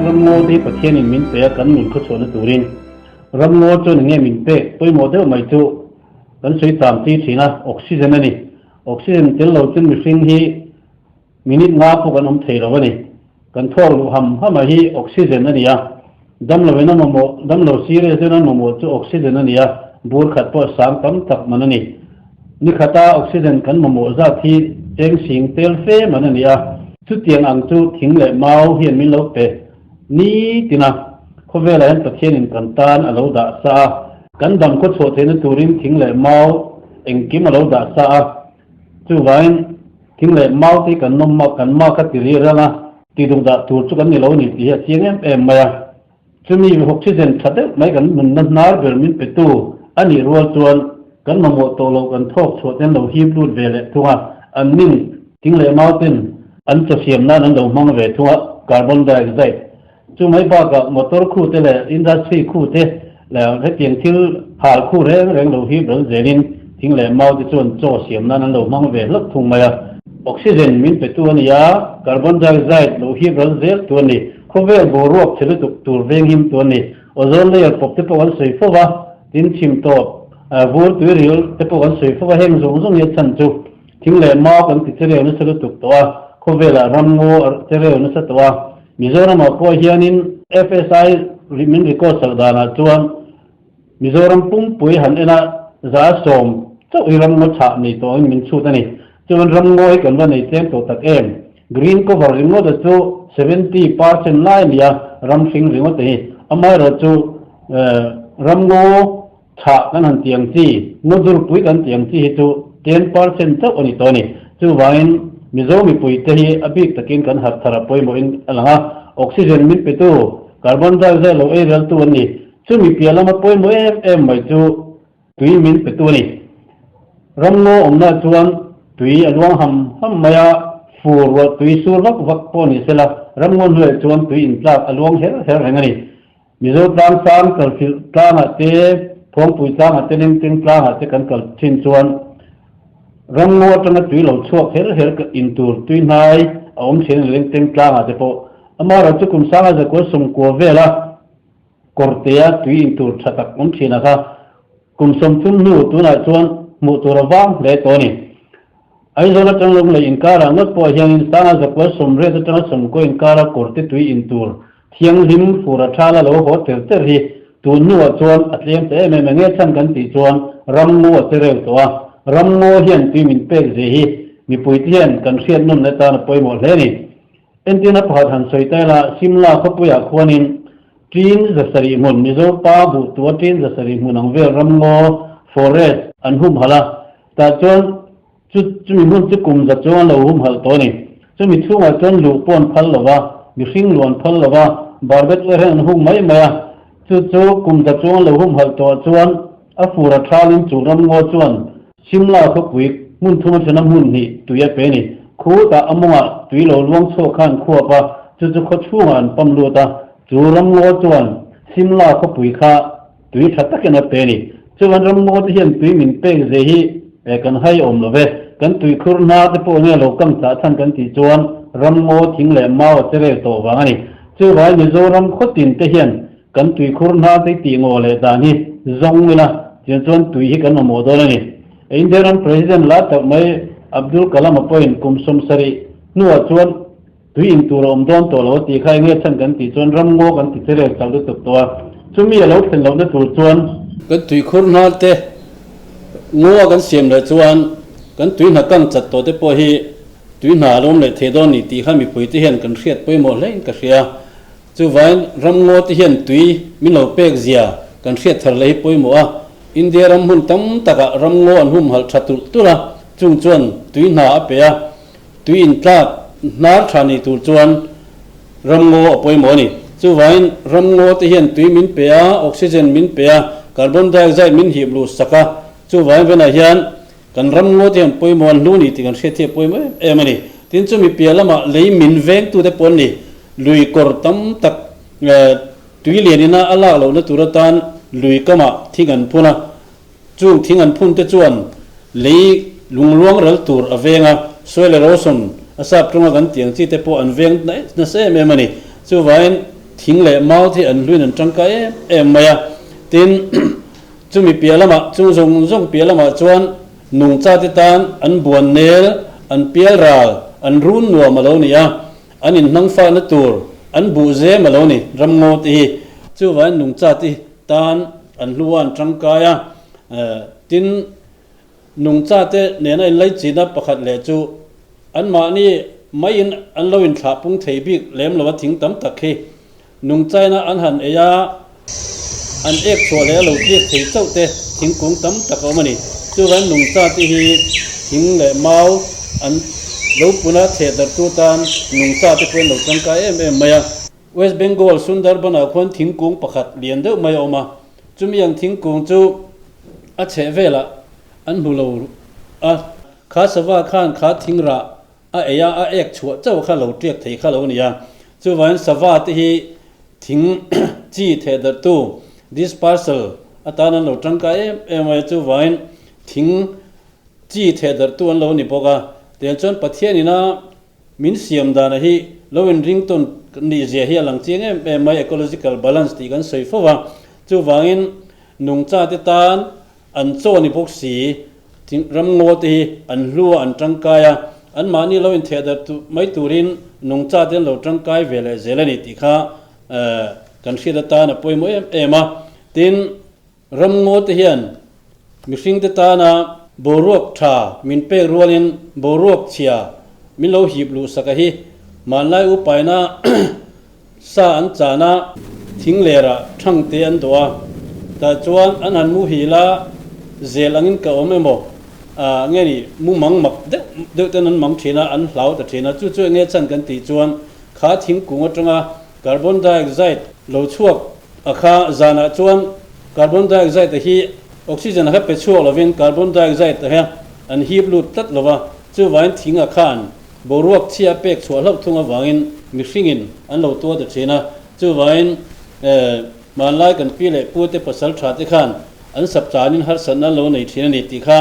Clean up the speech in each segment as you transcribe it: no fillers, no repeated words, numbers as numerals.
ramngaw te hi Pathianin min pe a kan nun khawchhuahna turin ramngaw chuan enge min pek pawimawh deuh mai chu kan sawi tam chi thin a, oxygen a ni. Oxygen tel lo chuan mihring hi minute nga pawh kan awm thei lo a ni. Kan thawk luh ham ham a hi oxygen a ni a, damlo in a mamawh, damlo serious deuhin an mamawh chu oxygen a ni a, bur khat pawh sang tam tak man a ni. Ni khata oxygen kan mamawh zat hi cheng sing tel fe man a ni a, chutiang ang chu thing leh mau hian min lo pe ni tin a, khawvelah hian Pathianin kan tan a lo dah sa a, kan dam khawchhuah theihna turin thing leh mau engkim a lo dah sa a, chuvangin thing leh mau te hi kan nawm mak kan mak a ti ri rang a, tihduk dah tur chu kan ni lo a ni tih hi a chiang em em mai a. Chumi oxygen tha deuh mai kan nunna hnar ber min petu a nih rual chuan kan mamawh tawh loh kan thawk chhuah ten lo hip lut ve leh thung a, an nin thing leh mau ten an chaw siam nan an lo hmang ve thung a, carbon dioxide. Chu mai bakah motor khu te leh industry khu te leh hetiang thil hal khu reng reng lo hip ral zelin thing leh mau te chuan chaw siam nan an lo hmang ve hlauh thung mai a. Oxygen min petu a ni a, carbon dioxide lo hip ral zel tu a ni. Khawvel boruak chhe lutuk tur venghim tu a ni. Ozone layer pawp te pawh kan sawi fo va, tin chhim tawp, vur tui ril te pawh kan sawi fo va, heng zawng zawng hi a chhan chu thing leh mau kan ti chereu nasa lutuk tawh a, khawvelah ramngaw chereu nasa tawh a. Mizoramah pawh hianin FSI min record sak danah chuan Mizoram pumpui han en a, 10% chauh hi ramngaw chhah nei tawh angin min chhut a ni. Chuan ramngaw hi kan va nei tlem tawh tak em? Green cover ringawt a chu 70% lai a ni a, ram hring ringawt a hi. Amaherawh chu ramngaw chhah kan han tih ang chi, ngaw durpui kan tih ang chi hi chu 10% chauh a ni tawh a ni. Chuvangin Mizo mipuite hi a bik takin kan harh thar a pawimawhin a lang a, oxygen min petu, carbon dioxide lo ei reltu an ni. Chumi piah lama pawimawh em em mai chu tui min pe tu a ni. Ramngaw awmna chuan tui a luang ham ham mai a, fur ruah tui sur vak vak pawh ni sela, ramngaw hnuaiah chuan tui intlak a luang her her reng a ni. Mizo tlang sang kalfilh tlangah te, Phawngpui tlangah te, Lengteng tlangah te kan kal thin chuan ramngaw atanga tui lo chhuak her her in tur tui hnai a awm thin a ni Lengteng tlangah te pawh. Amaherawhchu chu kum sanga zakua sawmkua vela Kawrtea tui in tur tha tak awm thin a kha. Kum 30 hnu tunah chuan hmuh tur a vang hle tawh a ni. Aizawl atang Lunglei inkarah ngawt pawh hianin Sanga zakua 80 atanga 90 inkara kawrte tui in tur thianghlim fur a thala lo haw ter ter hi tun hnuah chuan a tlem ta em em enge chhan kan tih chuan ramngaw a che reu tawh a. Ramngaw hian tui min pek ze hi mipuite hian kan hriat nawn leh tan a pawimawh hle a ni. Entirna pakhat han sawi ta ila, Simla khawpuiah khuanin Ṭin 700 hmun, Mizo pa buh tua ṭin 700 hmun ang vel ramngaw, forest, an humhalh a, tah chuan chu chumi hmun chu kum za chuang an lo humhalh tawh a ni. Chumi chhungah chuan luh pawh an phal lo va, mihring luh an phal lo va, barbet wire hian an hung mai mai a. Chu chu kum za chuang an lo humhalh tawhah chuan a fur a thalin chu ramngaw chuan Simla khawpui hmun thum atana hmun hnih tui a pe a ni. Khutah a mawngah tui lo luang chhuak kha an khuap a, chu chu khaw chhungah an pam lut a. Chu ramngaw chuan Simla khawpui kha tui tha takin a pe a ni. Chuan ramngaw te hian tui min pek ze hi kan hai awm lo ve. Kan tui khur hna te pawh nge lo kam chah chhan kan tih chuan ramngaw thing leh mau a che rel tawh vang a ni. Chuvai Mizoram khawtin te hian Kan tuikhur hna te tih ngaw leh dan hi zawng ila tiang chuan tui hi kan mamawh dawn a ni. India ram President la tak mai Abdul Kalam a pawhin kum 70 hnuah chuan tui in tur a awm dawn tawh lo a tih kha enge chhan kan tih chuan ram ngaw kan ti che rel chak lutuk tawh a, chumi a lo thlen lohna tur chuan. Kan tuikhur hna te ngaw a kan siam leh chuan kan tui hna kang chat tawh te pawh hi tui hna a lo awm leh thei dawn ni tih kha mipui te hian kan hriat pawimawh hle in ka hria. Chuvain ramngaw te hian tui min lo pek zia kan hriat thar leh hi pawimawh a, India ram hmun tam takah ramngaw an humhalh tha tulh tulh a, chung chuan tui hna a pe a, tui intlak hnar tha ni tur chuan ramngaw a pawimawh a ni. Chuvain ramngaw te hian tui min pe a, oxygen min pe a, carbon dioxide min hip luh sak a, chuvain venah hian kan ramngaw te hian pawimawh an hlu ni tih kan hriat hi a pawimawh em em a ni. Tin, chumi piah lamah lei min vengtute pawh an ni. Lui kawr tam tak tui lian ina a lak lohna tur atan lui kamah thing an phun a, chung thing an phun te chuan lei lungluang ral tur a veng a, soil erosion a sap tawnga kan tih ang chi te pawh an veng nasa em em a ni. Chuvangin. thing leh mau te hi an hluin an tangkai em em mai a. Tin, chumi piah lamah, chung zawng zawng piah lamah chuan nungcha te tan an buan nel, an pial ral, an run nuam a lo ni a, an inhnangfahna tur an buh zem a lo ni, ramngaw te hi. Chuvangin nungcha te tan an hlu a, an tangkai a. Tin, Nungcha te nena inlaichinna pakhat leh chu anmahni maiin an lo inthlah pung thei bik lem lo a thing tam tak hi nungchaina an han ei a, an ek chhuah leh a lo tliak thei chauh te thingkung tam tak a awm a ni. Chuvangin nungcha te hi thing leh mau an lo puna chheh darhtu tan nungcha te pawhin lo tangkai em em mai a. West Bengal Sundarban-ah khuan thingkung pakhat lian deuh mai a awm a, chumi ang thingkung chu a chheh velah an hmu lo a, kha sava khan kha thingrah a ei a, a ek chhuah chauh kha lo tiak thei kha lo ni a. Chuvangin sava te hi thing chi theh darhtu, dispersal, atan an lo tangkai em em a, chuvangin thing chi theh darhtu an lo ni bawk a. Tiang chuan Pathianin a Min siam dana hi lo inring tawn nih zia hi a lang chiang em em mai, ecological balance tih kan sawi fo va. Chuvangin nungcha te tan an chaw ni bawk si, ramngaw te hi an hlu a, an tangkai a, anmahni lo intheh darh mai turin nungcha te an lo tangkai ve leh zel a ni tih kha kan hriat atan a pawimawh em em a. Tin, Ramngaw te hian mihring te tana boruak tha min pek rualin boruak chhia min lo hip luh sak a hi. Hmanlai upaina sa an chan a, thing lerah thang te an dawh a, tah chuan an han muhil a, zel angin ka awm emaw nge ni mu mang mak deuh deuh ten an mang thin a, an hlau ta thin a, chu chu enge chan kan tih chuan kha thingkung atanga carbon dioxide lo chhuak A kha zanah chuan carbon dioxide hi oxygen a kha pe chhuak lovin carbon dioxide a hi an hip lut tlat lo va, chuvangin thing a khan boruak chhia pek chhuah hlauh thung avangin mihringin an lo tuar ta thin a. Chuvangin hmanlai kan pi leh pu te pasal tha te khan an sap chanin harsatna an lo nei thin a ni tih kha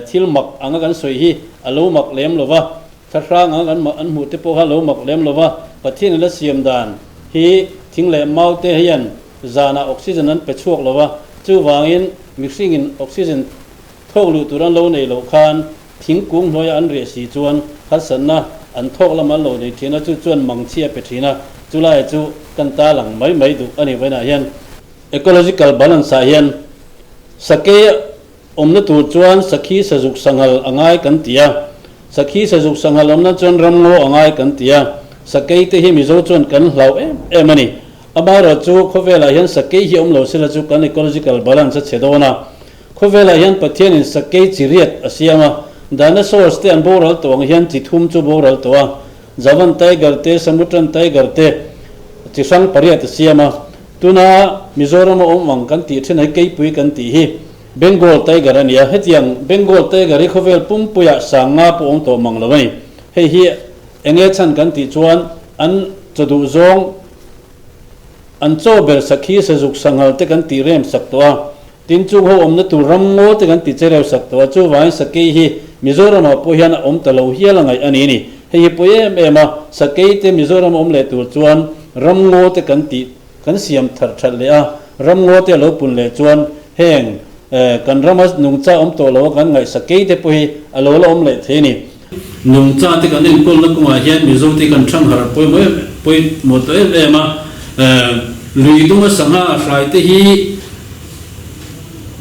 thil mak anga kan sawi hi a lo mak lem lo va. Thlahrang ang an an hmuh te pawh kha lo mak lem lo va, Pathian la siam dan hi thing leh mau te hian zanah oxygen an pe chhuak lo va, chuvangin mihringin oxygen thawk luh tur an lo nei loh khan thingkung hnuaia an riah si chuan harsatna an thawk lam an lo nei thin a, chu chuan mangchhi a pe thin a, chulai chu kan ta lang mai mai duh a ni vawiinah hian. Ecological balance ah hian sakei Awmna tur chuan sakhi sazuk sanghal a ngai kan ti a, sakhi sazuk sanghal awmna chuan ramngaw a ngai kan ti a, sakei te hi Mizo chuan kan hlau em em a ni. Amaherawh chu khawvelah hian sakei hi awm lo sela chu kan ecological balance a chhe dawn a. Khawvelah hian Pathianin sakei chi riat a siam a, dinosaurs te an boral tawh ang hian chi thum chu boral tawh a, Javan tiger te, Samutran tiger te chi hrang pariat a siam a. Tuna Mizorama awm ang kan tih thin hi keipui kan tih hi Bengal Tiger a ni a, hetiang Bengal Tiger hi khawvel pumpuiah sang nga pawh awm tawh mang lo a ni. Hei hi eng nge chhan kan tih chuan an chaw duh zawng an chaw ber sakhi sazuk sanghal te kan tih rem sak tawh a, tin chung ho awmna tur ramngaw te kan tih che reu sak tawh a, chuvangin sakei hi Mizoramah pawh hian a awm ta lo hial a ngaih a ni a ni. Hei hi pawi em em a, sakei te Mizoram awm leh tur chuan ramngaw te kan tih Kan siam thar that leh a, ramngaw te a lo pun leh chuan heng kan rama nungcha awm tawh lo a kan ngaihsak kei te pawh hi a lo la awm leh thei a ni. Nungcha te kan enkawlna kawngah hian Mizo te kan thang harh pawimawh em pawimawh tawh em em a, lui dunga sangha hrai te hi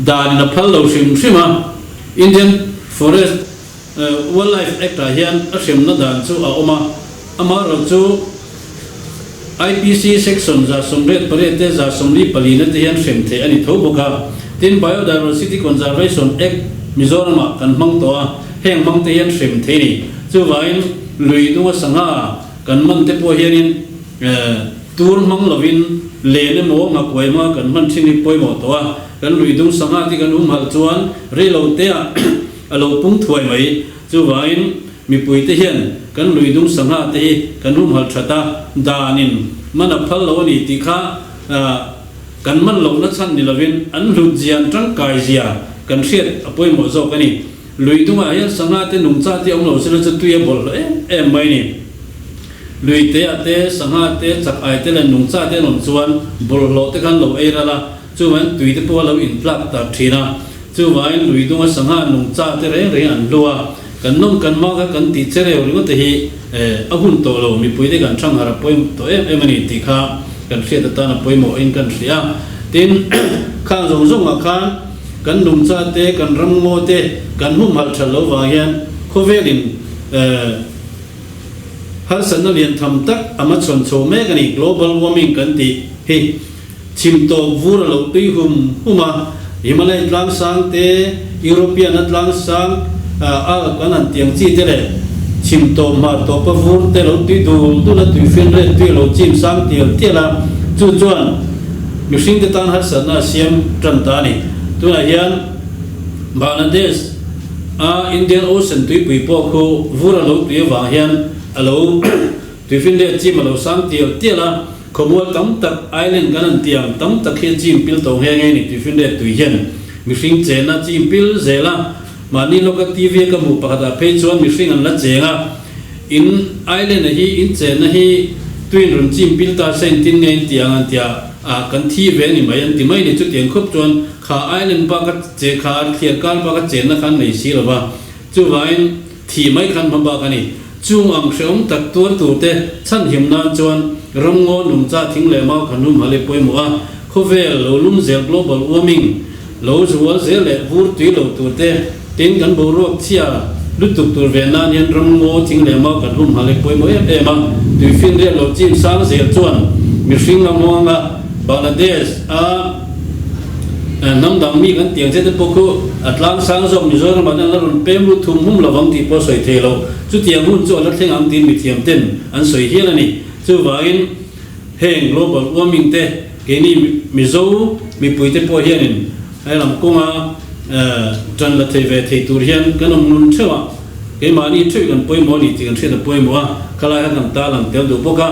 dan in a phal lo hrim hrim a, Indian Forest Wildlife Act ah hian a hremna dan chu a awm a, amaherawh chu IPC section 188 te 144 na te hian hrem theih a ni tho bawk a. Tin, Biodiversity Conservation Act Mizoramah kan hmang tawh a, heng hmang te hian hrem theih a ni. Chuvangin lui dunga sangha kan man te pawh hianin tur hmang lovin len emaw nghakuai hmanga kan hman thin hi pawimawh tawh a, kan lui dung sangha te kan humhalh chuan reilo teah A lo pung thuai mai. Chuvangin mipuite hian kan lui dung sangha te hi kan humhalh that a, danin man a phal lo a ni tih kha kan man lohna chhan ni lovin an hlut zia, an tangkai zia kan hriat a pawimawh zawk a ni. Lui dungah hian sangha te nungcha te awm lo sela chu tui a bawlhhlawh em em mai a ni. Lui te ah te, sangha te, chak ai te leh nungcha te an awm chuan bawlhhlawh te khan lo ei ral a, chuvangin tui te pawh a lo intlak tak thin a. Chuvangin lui dunga sangha nungcha te reng reng an hlu a, kan nawm kan mak a kan tih che reu ringawt te hi a hun tawh lo, mipui te kan thang harh a pawi tawh em em a ni tih kha kan hriat atan a pawimawh in kan hria. Tin, khang zawng zawngah khan kan nungcha te, kan ramngaw te kan humhalh that loh vang hian khawvelin harsatna lian tham tak a hmachhawn chho mek a ni, global warming kan tih hi. Chhim tawp vur a lo tui hum hum a, Himalaya tlang sang te, European a tlang sang Alp an han tiang chi te leh chhim tawp hmar tawpa vur te lo tui dul dul a, tui finret tui a lo chim sang tial tial a, chu chuan mihring te tan harsatna a siam tan ta a ni. Tunah hian Bangladesh a Indian Ocean tuipui pawh khu vur a lo tui avang hian a lo Tuifinriat chim a lo sang tial tial a, khawmual tam tak, island kan han tiang tam tak hi a chim pil to nghe nghe ni tuifinriat tui hian mihring chen a chim pil zel a, mahni lawka TV a ka hmuh pakhat ah phei chuan mihring an la cheng a, in island a hi in chenna hi tuin rawn chim pil ta se in tin nge in tiang an tia ah kan thi ve a ni mai an ti mai ni chutiang khup chuan kha island bak a che kha thliar kar bak a chenna khan nei si lova chuvangin thih mai khan hma bak a ni. Chung ang hreawm tak tuar turte chhanhim nan chuan ramngaw nungcha thing leh mau khan hum hal i pawimawh a, khawvel lo lum zel global warming lo zual zel leh vur tui lo turte tin kan boruak chhia lutuk tur ve nan hian ramngaw thing leh mau kan hum hal i pawimawh em em a, tuifinriat lo chim sang zel chuan mihring a nghawng a, Bangladesh a. Hnam dang mi kan tiang che te pawh khu a tlang sang zawk Mizoram ah an la rawn pem lut thum hum lovang tih pawh sawi thei lo. Chutiang hun chu a la thleng ang tiin mithiam ten an sawi hial a ni. Chuvangin heng global warming te keini Mizo mipui te pawh hianin he lam kawnga tan la thei ve thei tur hian kan awm ngun theuh a, keimahni theuh kan pawimawh a ni tih kan hriat a pawimawh a, khalai kha kan tarlang tel duh bawk a.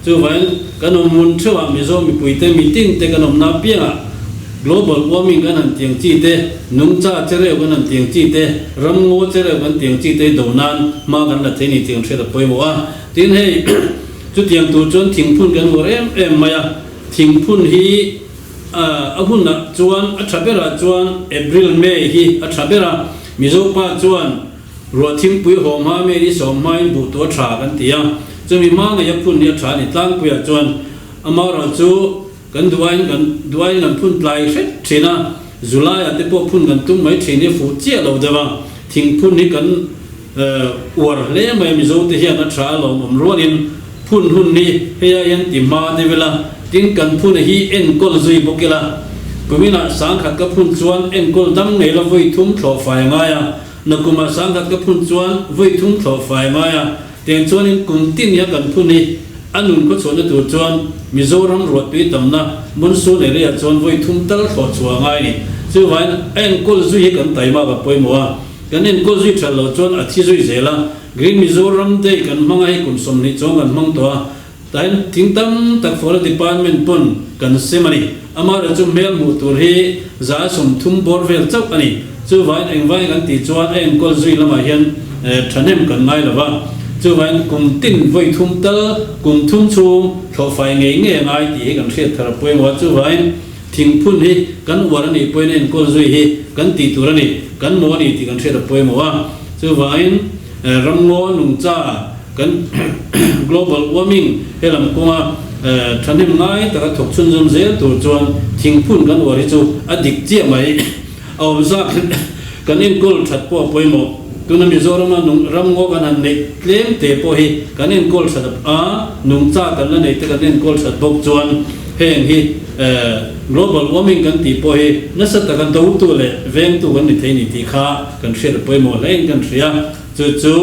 Chuvangin kan awm ngun theuh a, Mizo mipuite mitin te kan awmna apiangah global warming kan han tiang chi te, nungcha chereu kan han tiang chi te, ramngaw chereu kan tiang chi te do nan hma kan la thei ni tih kan hriat a pawimawh a. Tin hei chutiang tur chuan thingphun kan uar em em mai a, thingphun hi a hunah chuan a tha berah chuan April, May hi a tha ber a, Mizo pa chuan Ruah thingpui haw hma me i sawm hmain buh tu a tha kan ti a, chumi hma ngei a phun hi a tha a ni. Tlangpuiah chuan amaherawh chu kan duaiin kan duaiin kan phun tlai hret thin a, July-ah te pawh phun kan tum mai thin hi a fuh chiah lo deuh a, thingphun hi kan uar hle mai a, Mizo te hian a tha a lawmawm rualin phun hun hi hei aiin ti hma deuh ila, tin kan phun hi enkawl zui bawk ila, kuminah sangkhat ka phun chuan enkawl dam ngei la vawi thum thlawh fai a ngai a, Nakum ah sangkhat ka phun chuan vawi thum thlawh fai mai a, tiang chuanin kum tin hi a kan phun hi a nun khawchhuahna tur chuan Mizoram ruahtui tamna monsoon area chuan vawi thum tal thlawh chhuah a ngai ni. Chuvangin a enkawl zui hi kan taima ka pawimawh a, kan enkawl zui that loh chuan a thi zui zel a, Green Mizoram Day kan hmang a hei kum 20 chuang kan hmang tawh a, Tain thing tam tak Forest Department pawn kan sem a ni. Amaherawh chu hmel hmuh tur hi 30% bawr vel chauh a ni. Chuvangin engvangin kan tih chuan a enkawl zui lamah hian thahnem kan ngai lo va. Chuvangin kum tin vawi thum tal kum thum chhung thlawhfai ngei ngei a ngai tih hi kan hriat thar a pawimawh a. Chuvangin thingphun hi kan uar a nih pawhin a enkawl zui hi kan tih tur a ni, kan maw a ni tih kan hriat a pawimawh a. Chuvangin ramngaw nungcha Kan global warming he lam kawnga thahnem ngai taka thawk chhunzawm zel tur chuan thingphun kan uar hi chu a dik chiah mai. A awm zak kan enkawl that pawh a pawimawh. Tuna Mizorama ramngaw kan han neih tlem te pawh hi kan enkawl that a, nungcha kan la neih te kan enkawl that bawk chuan heng hi global warming kan tih pawh hi nasa taka dotu leh vengtu kan ni thei ni tih kha kan hriat a pawimawh hle in kan hria. Chu chu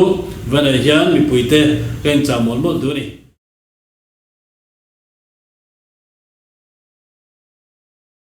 Vanah hian mipuite ka inchah mawlh mawlh duh a ni.